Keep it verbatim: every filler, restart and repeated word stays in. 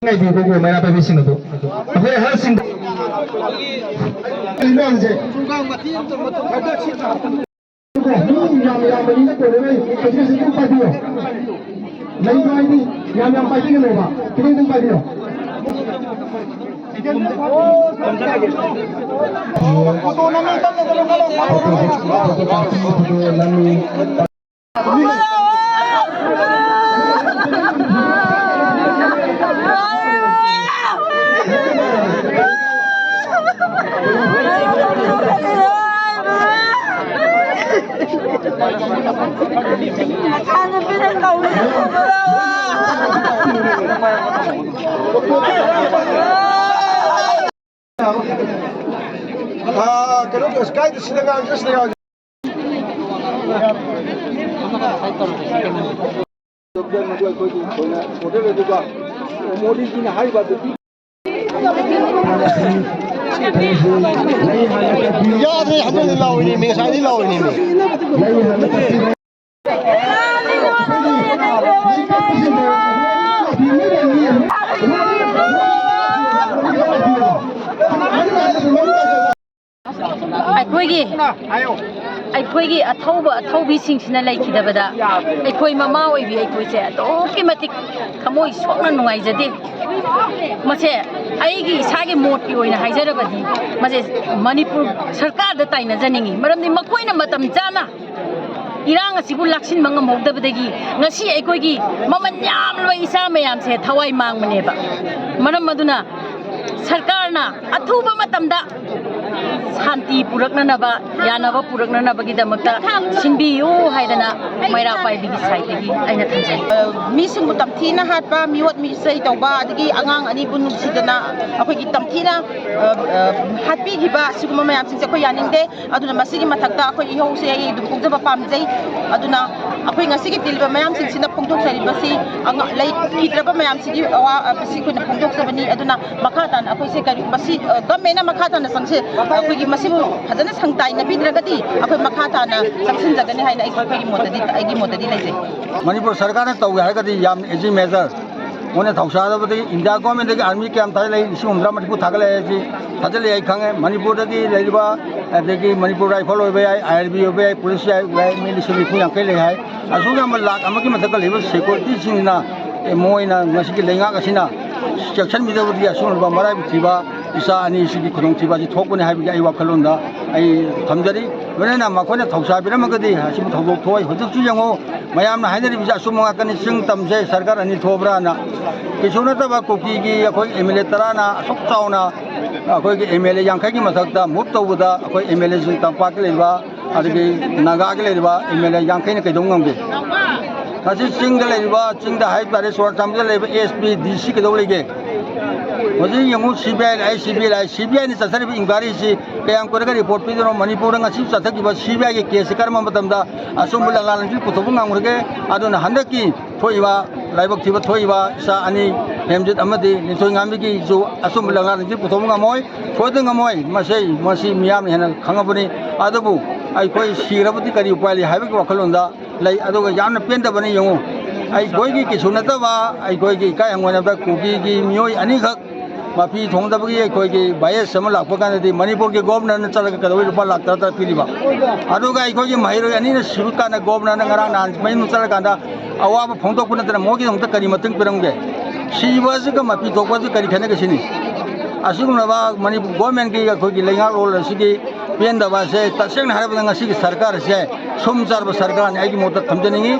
ꯉꯥꯏꯕꯤꯌꯨꯀꯣ, ꯃꯩꯔꯥ ꯄꯥꯏꯕꯤꯁꯤꯡ ꯑꯗꯨ꯫ ꯑꯩꯈꯣꯏ ꯑꯍꯜꯁꯤꯡ ꯃꯤ ꯌꯥꯝ ꯌꯥꯝꯕꯅꯤꯅ ꯀꯣꯟꯅꯔꯣꯏ꯫ ꯍꯧꯖꯤꯛ ꯍꯧꯖꯤꯛ ꯑꯗꯨꯝ ꯄꯥꯏꯕꯤꯌꯣ꯫ ꯂꯩꯕ ꯍꯥꯏꯗꯤ ꯌꯥꯝ ꯌꯥꯝ ꯄꯥꯏꯕꯤꯒꯅꯣꯕ꯫ ꯈꯤꯇꯪ ꯑꯗꯨꯝ ꯄꯥꯏꯕꯤꯌꯣ꯫ ꯑꯥ, ꯀꯩꯅꯣ, ꯀꯥꯏꯗ ꯁꯤꯗ ꯉꯥꯡꯁꯦ, ꯁꯤꯗ ꯉꯥꯡꯁꯦ꯫ ꯃꯗꯨ ꯑꯩꯈꯣꯏꯒꯤ ꯊꯣꯏꯅ ꯁꯣꯟꯖꯔꯦ, ꯑꯗꯨꯒ ꯃꯣꯗꯤꯖꯤꯅ ꯍꯥꯏꯔꯤꯕ ꯑꯗꯨꯗꯤ ꯌꯥꯗ꯭ꯔꯦ, ꯍꯟꯗꯛꯇꯤ ꯂꯥꯎꯔꯤꯅꯦꯃꯤ, ꯉꯁꯥꯏꯗꯤ ꯂꯥꯎꯔꯤꯅꯦꯃꯤ꯫ ꯑꯩꯈꯣꯏꯒꯤ ꯑꯩꯈꯣꯏꯒꯤ ꯑꯊꯧꯕ ꯑꯊꯧꯕꯤꯁꯤꯡꯁꯤꯅ ꯂꯩꯈꯤꯗꯕꯗ ꯑꯩꯈꯣꯏ ꯃꯃꯥ ꯑꯣꯏꯕꯤ ꯑꯩꯈꯣꯏꯁꯦ ꯑꯗꯨꯛꯀꯤ ꯃꯇꯤꯛ ꯊꯃꯣꯏ ꯁꯣꯛꯅ ꯅꯨꯡꯉꯥꯏꯖꯗꯦ꯫ ꯃꯁꯦ ꯑꯩꯒꯤ ꯏꯁꯥꯒꯤ ꯃꯣꯠꯀꯤ ꯑꯣꯏꯅ ꯍꯥꯏꯖꯔꯕꯗꯤ, ꯃꯁꯦ ꯃꯅꯤꯄꯨꯔ ꯁꯔꯀꯥꯔꯗ ꯇꯥꯏꯅꯖꯅꯤꯡꯉꯤ꯫ ꯃꯔꯝꯗꯤ ꯃꯈꯣꯏꯅ ꯃꯇꯝ ꯆꯥꯅ ꯏꯔꯥꯡ ꯑꯁꯤꯕꯨ ꯂꯥꯛꯁꯤꯟꯕ ꯉꯝꯍꯧꯗꯕꯗꯒꯤ ꯉꯁꯤ ꯑꯩꯈꯣꯏꯒꯤ ꯃꯃꯜ ꯌꯥꯝꯂꯕ ꯏꯆꯥ ꯃꯌꯥꯝꯁꯦ ꯊꯋꯥꯏ ꯃꯥꯡꯕꯅꯦꯕ꯫ ꯃꯔꯝ ꯑꯗꯨꯅ ꯁꯔꯀꯥꯔꯅ ꯑꯊꯨꯕ ꯃꯇꯝꯗ ꯁꯥꯟꯇꯤ ꯄꯨꯔꯛꯅꯅꯕ, ꯌꯥꯅꯕ ꯄꯨꯔꯛꯅꯅꯕꯒꯤꯗꯃꯛꯇ ꯁꯤꯟꯕꯤꯌꯨ ꯍꯥꯏꯗꯅ ꯃꯩꯔꯥ ꯄꯥꯏꯕꯤꯒꯤ ꯁꯥꯏꯠꯇꯒꯤ ꯑꯩꯅ ꯊꯝꯖꯒꯦ꯫ ꯃꯤꯁꯤꯡꯕꯨ ꯇꯝꯊꯤꯅ ꯍꯥꯠꯄ, ꯃꯤꯑꯣꯠ ꯃꯤꯆꯩ ꯇꯧꯕ, ꯑꯗꯒꯤ ꯑꯉꯥꯡ ꯑꯅꯤꯕꯨ ꯅꯨꯡꯁꯤꯗꯅ ꯑꯩꯈꯣꯏꯒꯤ ꯇꯝꯊꯤꯅ, ꯑ, ꯑ, ꯍꯥꯠꯄꯤꯈꯤꯕ, ꯁꯤꯒꯨꯝꯕ ꯃꯌꯥꯝꯁꯤꯡꯁꯦ ꯑꯩꯈꯣꯏ ꯌꯥꯅꯤꯡꯗꯦ꯫ ꯑꯗꯨꯅ ꯃꯁꯤꯒꯤ ꯃꯊꯛꯇ ꯑꯩꯈꯣꯏ ꯏꯍꯧꯁꯦ ꯑꯩ ꯑꯗꯨꯝ ꯐꯣꯡꯖꯕ ꯄꯥꯝꯖꯩ꯫ ꯑꯗꯨꯅ ꯑꯩꯈꯣꯏ ꯉꯁꯤꯒꯤ ꯇꯤꯜꯂꯤꯕ ꯃꯌꯥꯝꯁꯤꯡꯁꯤꯅ ꯐꯣꯡꯗꯣꯛꯆꯔꯤꯕꯁꯤ ꯑꯉꯥ-, ꯂꯩꯈꯤꯗ꯭ꯔꯕ ꯃꯌꯥꯝꯁꯤꯒꯤ ꯑꯋꯥꯕꯁꯤ ꯑꯩꯈꯣꯏꯅ ꯐꯣꯡꯗꯣꯛꯆꯕꯅꯤ꯫ ꯑꯗꯨꯅ ꯃꯈꯥ ꯇꯥꯅ ꯑꯩꯈꯣꯏꯁꯦ ꯀꯔꯤ, ꯃꯁꯤ, ꯑ, ꯒꯃꯦꯟꯅ ꯃꯈꯥ ꯇꯥꯅ ꯆꯪꯁꯤ-, ꯑꯩꯈꯣꯏꯒꯤ ꯃꯁꯤꯕꯨ ꯐꯖꯅ ꯁꯪ ꯇꯥꯏꯅ ꯄꯤꯗ꯭ꯔꯒꯗꯤ ꯑꯩꯈꯣꯏ ꯃꯈꯥ ꯇꯥꯅ ꯆꯪꯁꯤꯟꯖꯒꯅꯤ ꯍꯥꯏꯅ ꯑꯩ, ꯑꯩꯈꯣꯏꯒꯤ ꯃꯣꯠꯇꯗꯤ, ꯑꯩꯒꯤ ꯃꯣꯠꯇꯗꯤ ꯂꯩꯖꯩ꯫ ꯃꯅꯤꯄꯨꯔ ꯁꯔꯀꯥꯔꯅ ꯇꯧꯒꯦ ꯍꯥꯏꯔꯒꯗꯤ ꯌꯥꯝ easy measure꯫ ꯃꯣꯏꯅ ꯊꯧꯁꯥꯗꯕꯗꯒꯤ ꯏꯟꯗꯤꯌꯥ ꯒꯣꯔꯃꯦꯟꯗꯒꯤ ꯑꯥꯔꯃꯤ ꯀꯌꯥꯝ ꯊꯥꯖꯤꯜꯂꯛꯏ, ꯂꯤꯁꯤꯡ ꯍꯨꯝꯗ꯭ꯔꯥ ꯃꯔꯤꯐꯨ ꯊꯥꯒꯠꯂꯛꯑꯦ ꯍꯥꯏꯁꯤ ꯊꯥꯖꯤꯜꯂꯛꯑꯦ ꯑꯩ ꯈꯪꯉꯦ꯫ ꯃꯅꯤꯄꯨꯔꯗꯒꯤ ꯂꯩꯔꯤꯕ, ꯑꯗꯒꯤ ꯃꯅꯤꯄꯨꯔ ꯔꯥꯏꯐꯜ ꯑꯣꯏꯕ ꯌꯥꯏ, ꯑꯥꯏ ꯑꯥꯔ ꯕꯤ ꯑꯣꯏꯕ ꯌꯥꯏ, ꯄꯨꯂꯤꯁ ꯌꯥꯏ, ꯌꯥꯏ, ꯃꯤ ꯂꯤꯁꯤꯡ ꯅꯤꯐꯨ ꯌꯥꯡꯈꯩ ꯂꯩ ꯍꯥꯏ꯫ ꯑꯁꯨꯛ ꯌꯥꯝꯕ ꯂꯥꯛ ꯑꯃꯒꯤ ꯃꯊꯛꯇ ꯂꯩꯕ ꯁꯦꯀ꯭ꯌꯨꯔꯤꯇꯤꯁꯤꯡꯁꯤꯅ, ꯑꯦ, ꯃꯣꯏꯅ ꯉꯁꯤꯒꯤ ꯂꯩꯉꯥꯛ ꯑꯁꯤꯅ ꯆꯦꯛꯁꯤꯟꯕꯤꯗꯕꯗꯒꯤ ꯑꯁꯤꯒꯨꯝꯂꯕ ꯃꯔꯥꯏꯕꯛ ꯊꯤꯕ ꯏꯆꯥ ꯑꯅꯤꯁꯤꯒꯤ ꯈꯨꯗꯣꯡꯊꯤꯕ ꯑꯁꯤ ꯊꯣꯛꯄꯅꯤ ꯍꯥꯏꯕꯒꯤ ꯑꯩ ꯋꯥꯈꯜꯂꯣꯟꯗ ꯑꯩ ꯊꯝꯖꯔꯤ꯫ ꯂꯣꯏꯅꯅ ꯃꯈꯣꯏꯅ ꯊꯧꯁꯥꯕꯤꯔꯝꯃꯒꯗꯤ ꯑꯁꯤꯕꯨ ꯊꯧꯗꯣꯛ ꯊꯣꯛꯑꯣꯏ꯫ ꯍꯧꯖꯤꯛꯁꯨ ꯌꯦꯡꯉꯨ, ꯃꯌꯥꯝꯅ ꯍꯥꯏꯅꯔꯤꯕꯁꯤ ꯑꯆꯨꯝꯕ ꯉꯥꯛꯇꯅꯤ꯫ ꯆꯤꯡ ꯇꯝꯁꯦ ꯁꯔꯀꯥꯔ ꯑꯅꯤ ꯊꯣꯛꯑꯕ꯭ꯔꯥꯅ꯫ ꯀꯩꯁꯨ ꯅꯠꯇꯕ ꯀꯨꯀꯤꯒꯤ ꯑꯩꯈꯣꯏ ꯑꯦꯝ ꯑꯦꯜ ꯑꯦ ꯇꯔꯥꯅ ꯑꯁꯨꯛ ꯆꯥꯎꯅ ꯑꯩꯈꯣꯏꯒꯤ ꯑꯦꯝ ꯑꯦꯜ ꯑꯦ ꯌꯥꯡꯈꯩꯒꯤ ꯃꯊꯛꯇ ꯃꯨꯚ ꯇꯧꯕꯗ ꯑꯩꯈꯣꯏ ꯑꯦꯝ ꯑꯦꯜ ꯑꯦꯁꯤꯡ ꯇꯝꯄꯥꯛꯀꯤ ꯂꯩꯔꯤꯕ ꯑꯗꯒꯤ ꯅꯥꯒꯥꯒꯤ ꯂꯩꯔꯤꯕ ꯑꯦꯝ ꯑꯦꯜ ꯑꯦ ꯌꯥꯡꯈꯩꯅ ꯀꯩꯗꯧꯕ ꯉꯝꯒꯦ? ꯉꯁꯤ ꯆꯤꯡꯗ ꯂꯩꯔꯤꯕ, ꯆꯤꯡꯗ ꯍꯥꯏꯕ ꯇꯥꯔꯦ, ꯆꯨꯔꯥꯆꯥꯟꯄꯨꯔꯗ ꯂꯩꯔꯤꯕ ꯑꯦꯁ ꯄꯤ, ꯗꯤ ꯁꯤ ꯀꯩꯗꯧ ꯂꯩꯒꯦ? ꯍꯧꯖꯤꯛ ꯌꯦꯡꯉꯨ, ꯁꯤ ꯕꯤ ꯑꯥꯏ ꯂꯥꯛꯑꯦ, ꯁꯤ ꯕꯤ ꯑꯥꯏ ꯂꯥꯛꯑꯦ, ꯁꯤ ꯕꯤ ꯑꯥꯏꯅ ꯆꯠꯊꯔꯤꯕ ꯏꯟꯀ꯭ꯋꯥꯏꯔꯤꯁꯤ ꯀꯌꯥꯝ ꯀꯨꯏꯔꯒ ꯔꯤꯄꯣꯔꯠ ꯄꯤꯗꯣꯏꯅꯣ? ꯃꯅꯤꯄꯨꯔꯗ ꯉꯁꯤ ꯆꯠꯊꯈꯤꯕ ꯁꯤ ꯕꯤ ꯑꯥꯏꯒꯤ ꯀꯦꯁꯁꯤ ꯀꯔꯝꯕ ꯃꯇꯝꯗ ꯑꯆꯨꯝꯕ ꯂꯥꯂꯥ ꯂꯝꯖꯤꯡ ꯄꯨꯊꯣꯛꯄ ꯉꯝꯈ꯭ꯔꯒꯦ? ꯑꯗꯨꯅ ꯍꯟꯗꯛꯀꯤ ꯊꯣꯛꯏꯕ ꯂꯥꯏꯕꯛ ꯊꯤꯕ ꯊꯣꯛꯏꯕ ꯏꯆꯥ ꯑꯅꯤ, ꯍꯦꯝꯖꯤꯠ ꯑꯃꯗꯤ ꯂꯤꯟꯊꯣꯏꯉꯥꯝꯕꯤꯒꯤꯁꯨ ꯑꯆꯨꯝꯕ ꯂꯥꯂꯥ ꯂꯝꯖꯤꯡ ꯄꯨꯊꯣꯛꯄ ꯉꯝꯃꯣꯏ, ꯁꯣꯏꯗꯅ ꯉꯝꯃꯣꯏ꯫ ꯃꯁꯤ, ꯃꯁꯤ ꯃꯤꯌꯥꯝꯅ ꯍꯦꯟꯅ ꯈꯪꯉꯕꯅꯤ꯫ ꯑꯗꯨꯕꯨ ꯑꯩꯈꯣꯏ ꯁꯤꯔꯕꯗꯤ ꯀꯔꯤ ꯎꯄꯥꯏ ꯂꯩ ꯍꯥꯏꯕꯒꯤ ꯋꯥꯈꯜꯂꯣꯟꯗ ꯂꯩ꯫ ꯑꯗꯨꯒ ꯌꯥꯝꯅ ꯄꯦꯟꯗꯕꯅꯤ ꯌꯦꯡꯉꯨ, ꯑꯩꯈꯣꯏꯒꯤ ꯀꯩꯁꯨ ꯅꯠꯇꯕ, ꯑꯩꯈꯣꯏꯒꯤ ꯏꯀꯥꯏ ꯍꯪꯒꯣꯏꯅꯕꯗ ꯀꯨꯀꯤꯒꯤ ꯃꯤꯑꯣꯏ ꯑꯅꯤꯈꯛ ꯃꯐꯤ ꯊꯣꯡꯗꯕꯒꯤ ꯑꯩꯈꯣꯏꯒꯤ ꯚꯥꯏꯔꯁ ꯑꯃ ꯂꯥꯛꯄ ꯀꯥꯟꯗꯗꯤ ꯃꯅꯤꯄꯨꯔꯒꯤ ꯒꯣꯚꯔꯅꯔꯅ ꯆꯠꯂꯒ ꯀꯩꯗꯧꯕꯩ ꯂꯨꯄꯥ ꯂꯥꯛ ꯇꯔꯥ ꯇꯔꯥ ꯄꯤꯔꯤꯕ? ꯑꯗꯨꯒ ꯑꯩꯈꯣꯏꯒꯤ ꯃꯍꯩꯔꯣꯏ ꯑꯅꯤꯅ ꯁꯤꯕ ꯀꯥꯟꯗ ꯒꯣꯚꯔꯅꯔꯅ ꯉꯔꯥꯡ ꯅꯍꯥꯟ ꯃꯌꯨꯝꯗ ꯆꯠꯂꯀꯥꯟꯗ ꯑꯋꯥꯕ ꯐꯣꯡꯗꯣꯛꯄ ꯅꯠꯇꯅ ꯃꯣꯏꯒꯤꯗꯃꯛꯇ ꯀꯔꯤ ꯃꯇꯦꯡ ꯄꯤꯔꯝꯒꯦ? ꯁꯤꯕ ꯑꯁꯤꯒ ꯃꯄꯤ ꯊꯣꯛꯄ ꯑꯁꯤ ꯀꯔꯤ ꯈꯦꯠꯅꯒꯦ ꯁꯤꯅꯤ꯫ ꯑꯁꯤꯒꯨꯝꯂꯕ ꯃꯅꯤꯄꯨꯔ ꯒꯣꯔꯃꯦꯟꯒꯤ, ꯑꯩꯈꯣꯏꯒꯤ ꯂꯩꯉꯥꯛꯂꯣꯟ ꯑꯁꯤꯒꯤ ꯄꯦꯟꯗꯕ ꯑꯁꯦ ꯇꯁꯦꯡꯅ ꯍꯥꯏꯔꯕꯗ ꯉꯁꯤꯒꯤ ꯁꯔꯀꯥꯔ ꯑꯁꯦ ꯁꯨꯝ ꯆꯥꯔꯕ ꯁꯔꯀꯥꯔꯅꯤ ꯑꯩꯒꯤ ꯃꯣꯠꯇ ꯊꯝꯖꯅꯤꯡꯉꯤ꯫